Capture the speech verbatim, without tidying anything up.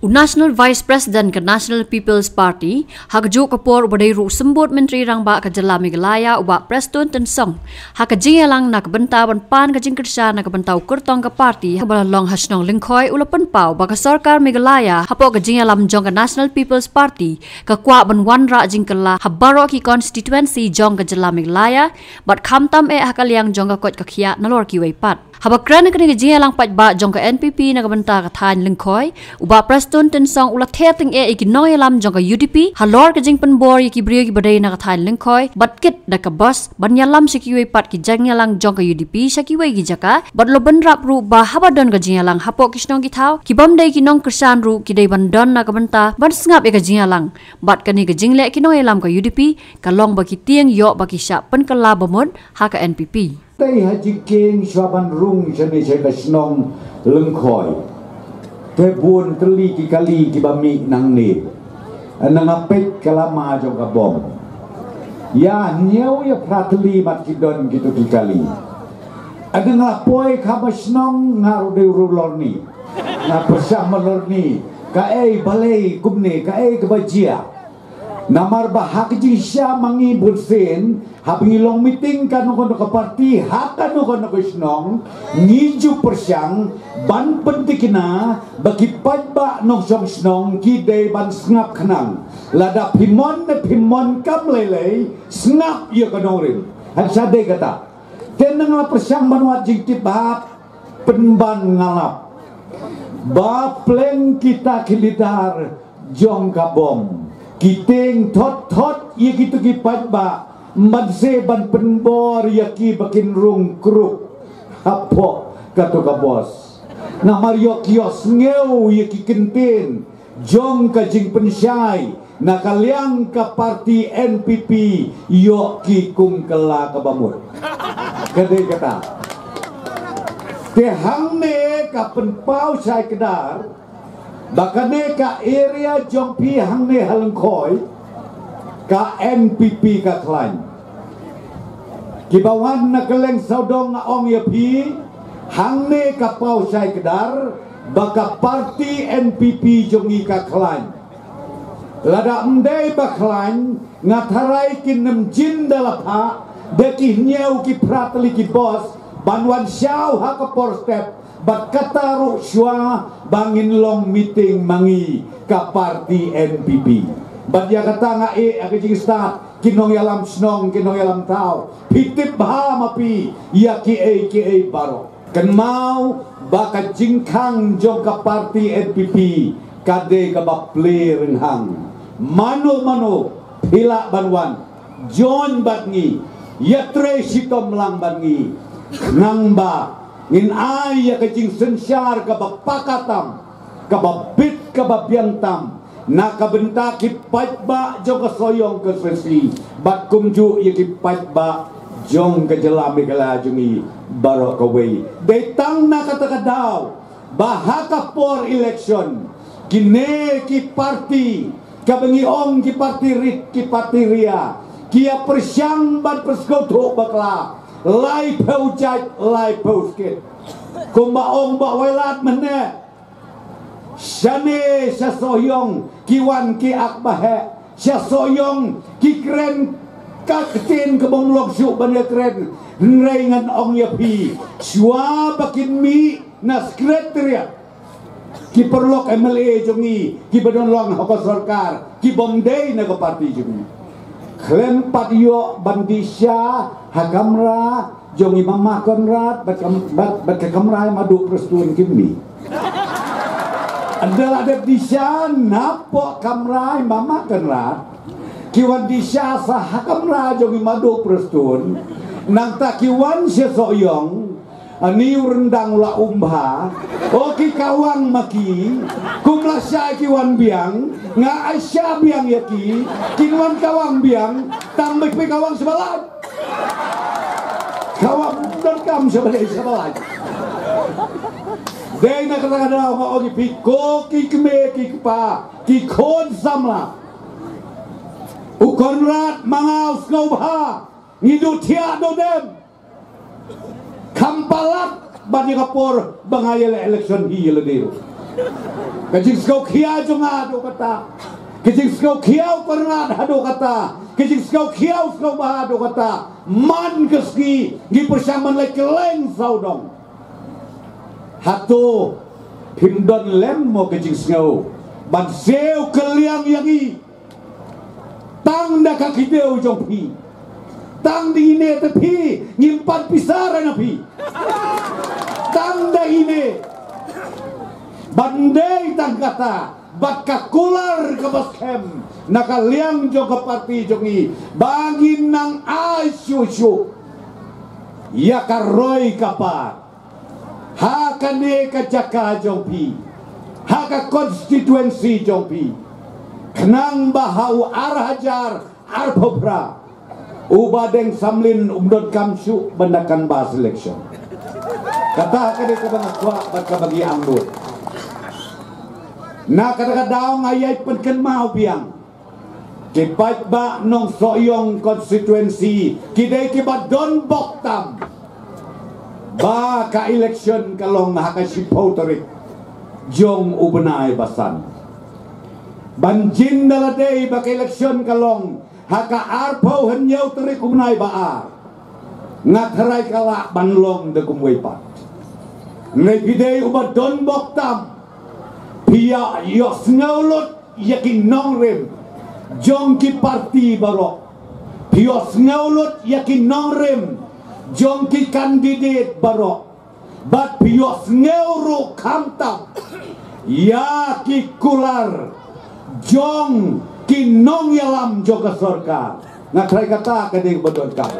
U National Vice President ka National People's Party, ha kajuh ka por uba dei ruh u Symbud Myntri Rangbah ka jylla Meghalaya, u Bah Prestone Tynsong, ha ka jingïalang na ka bynta ban pan ka jingkyrshan na ka bynta u kyrtong ka party, ha kaba la long ha shnong Lyngkhoi, u la pynpaw ba ka sorkar Meghalaya, hapoh ka jingïalam jong ka National People's Party, ka kwah ban wanrah jingkylla ha baroh ki constituency jong ka jylla Meghalaya, bad khamtam eh ha ka liang jong ka koit ka khiah nalor kiwei pat. Haba kren ha kane ka jingïalang paidbah jong ka N P P na ka bynta ka thaiñ Lyngkhoi, u Bah Prestone Tynsong u la theh tyngeh ïa ki nongïalam jong ka U D P halor ka jingpynbor ïa ki briew kiba dei na ka thaiñ Lyngkhoi, bad kit da ka bos ban ïalam sha kiwei pat ki jingïalang jong ka U D P sha kiwei ki jaka, bad u la bynrap ruh ba haba don ka jingïalang hapoh ki shnong ki thaw, kibym dei ki nongkyrshan ruh ki dei ban don na ka bynta ban sngap ïa ka jingïalang. Bad kane ka jingleh ki nongïalam ka U D P ka long ba ki tieng ïoh ba ki shah pynkylla bamut ha ka N P P. Tei ha jingkieng shuwa ban rung shane sha ka shnong Lyngkhoi, te bun tylli ki kali kiba mih nangne. Nga peit ka lama jong ka bom, ïa hynñiew ïa phra tylli mat ki don kito ki kali. Nga poi kham shnong, nga ruh dei u lorni. Nga pyrshang ma lorni, kaei balei kumne, kaei kaba jia. Namar ba ha ka jingshisha ma ngi bunsien, haba ngi long meeting kano kano ka party ha kano kano ka shnong, ngi ju pyrshang ban pyntikna ba ki paidbah nongshong shnong ki dei ban sngap khnang. Lada phi mon ne phim mon kam lei lei, sngap ïa ka nongrim. Hynrei dei kata. Te nga pyrshang ban wad jingtip ba pynban nga lap ba pleng kita ki leader jong ka bom ki tieng thot thot ïa kito ki paidbah, ban se ban pynbor ïa ki ba kin rung kruk hapoh kato ka bos. Namar ïoh ki ïohsngew ïa ki kyntien jong ka jingpynshai na ka liang ka party N P P, ïoh ki kum kylla kaba mut. Ka dei kata. Te hangne ka pynpaw shai kdar ba kane ka area jong phi hangne ha Lyngkhoi, ka N P P ka khlaiñ. Kiba wan na kylleng sawdong, nga ong ïa phi, hangne ka paw shai kdar ba ka party N P P jong ngi ka khlaiñ. Lada ym dei ba khlaiñ, nga tharai kin nym jin da la phah da ki hynñiew ki phra tylli ki bos ban wan shaw ha ka por step, bad kata ruh shuwa ba ngin long meeting ma ngi ka party N P P. Bad ïa kata nga ïeh ha ka jingstad ki nongïalam shnong, ki nongïalam thaw, phi tip bha ma phi ïa kiei kiei baroh. Kynmaw ba ka jingkhang jong ka party N P P ka dei kaba plie rynghang. Mano mano phi lah ban wan join bad ngi, ïatrei shitom lang bad ngi, nangba ngin ai ïa ka jingsynshar kaba paka tam, kaba bit, kaba biang tam na ka bynta ki paidbah jong ka Sohiong constituency bad kumjuh ïa ki paidbah jong ka jylla Meghalaya jong ngi baroh kawei. Dei tang na kata ka daw ba ha ka por election kine ki party, kaba ngi ong ki party rit, ki party ria, ki ïa pyrshang ban pynsngewthuh bakla, laiphew jait laiphew skit. Kumba ong Bah Wailadmiki, shane sha Sohiong ki wan ki ak baheh, sha Sohiong ki kren ka ktien ka bym long shuh ban ïa kren. Hynrei ngan ong ïa phi, shuwa ba kin mih na Secretariat ki paralok M L A jong ngi kiba don long ha ka sorkar, ki bym dei na ka party jong ngi, khlem pat ïoh ban dih sha ha kamra jong i Mama Conrad bad kam-, bad, bad ka kamra i Madu Prestone kim mih. Ynda la dep dih sha napoh kamra i Mama Conrad, ki wan dih sha sa ha kamra jong i Madu Prestone. Nangta ki wan sha Sohiong, ani u ryndang u la um bha. O ki kawang ma ki. Kum la shai ki wan biang, nga ai sha biang ïa ki. Kin wan kawang biang, tang ba phi kawang sha ba lait. Kawang donkam sha ba lait, sha ba lait. Dei na kata ka daw nga ong ïa phi, ko ki kmie ki kpa, ki khun samla, u Conrad ma nga u sngewbha, ngi duh thiah duh dem. Kham palat ban ïa ka por ba nga ïaleh election hi ïa lade ruh. Ka jingsngewkhia jong nga haduh katta, ka jingsngewkhia u Conrad haduh katta, ka jingsngewkhia u Sngewbha haduh katta, man ka sngi ngi pyrshang ban leit kylleng sawdong. Hato phim don lem mo ka jingsngew ban siew kylliang ïa ngi? Tang da ka kdew jong phi, tang da ine te phi, ngim pat pisa re na phi. Tang da ine ban dei tang kata bad ka kular kaba skhem na ka liang jong ka parti jong ngi ba ngin nang ai shuh shuh ïa ka roi ka par ha kane ka jaka jong phi, ha ka constituency jong phi, khnang ba ha u ar hajar arphew phra u Bah Deng Samlin um donkam shuh ban da canvass election. Kata ka dei kaba nga kwah bad kaba ngi angnud. Na kata ka daw nga ïai pynkynmaw biang, ki paidbah Nongsohiong constituency ki dei kiba don bok tam ba ka election ka long ha ka shiphew tarik jong u bnai ba san. Ban jin da la dei ba ka election ka long ha ka arphew hynñiew tarik u bnai ba ar, nga tharai ka lah ban long da kumwei pat. Hynrei phi dei uba don bok tam, phi ïa ïohsngew lut ïa ki nongrim jong ki parti baroh, phi ïohsngew lut ïa ki nongrim jong ki kandidet baroh, bad phi ïohsngew ruh khamtam ïa ki kular jong ki nongïalam jong ka sorkar. Nga tharai kata ka dei ba donkam.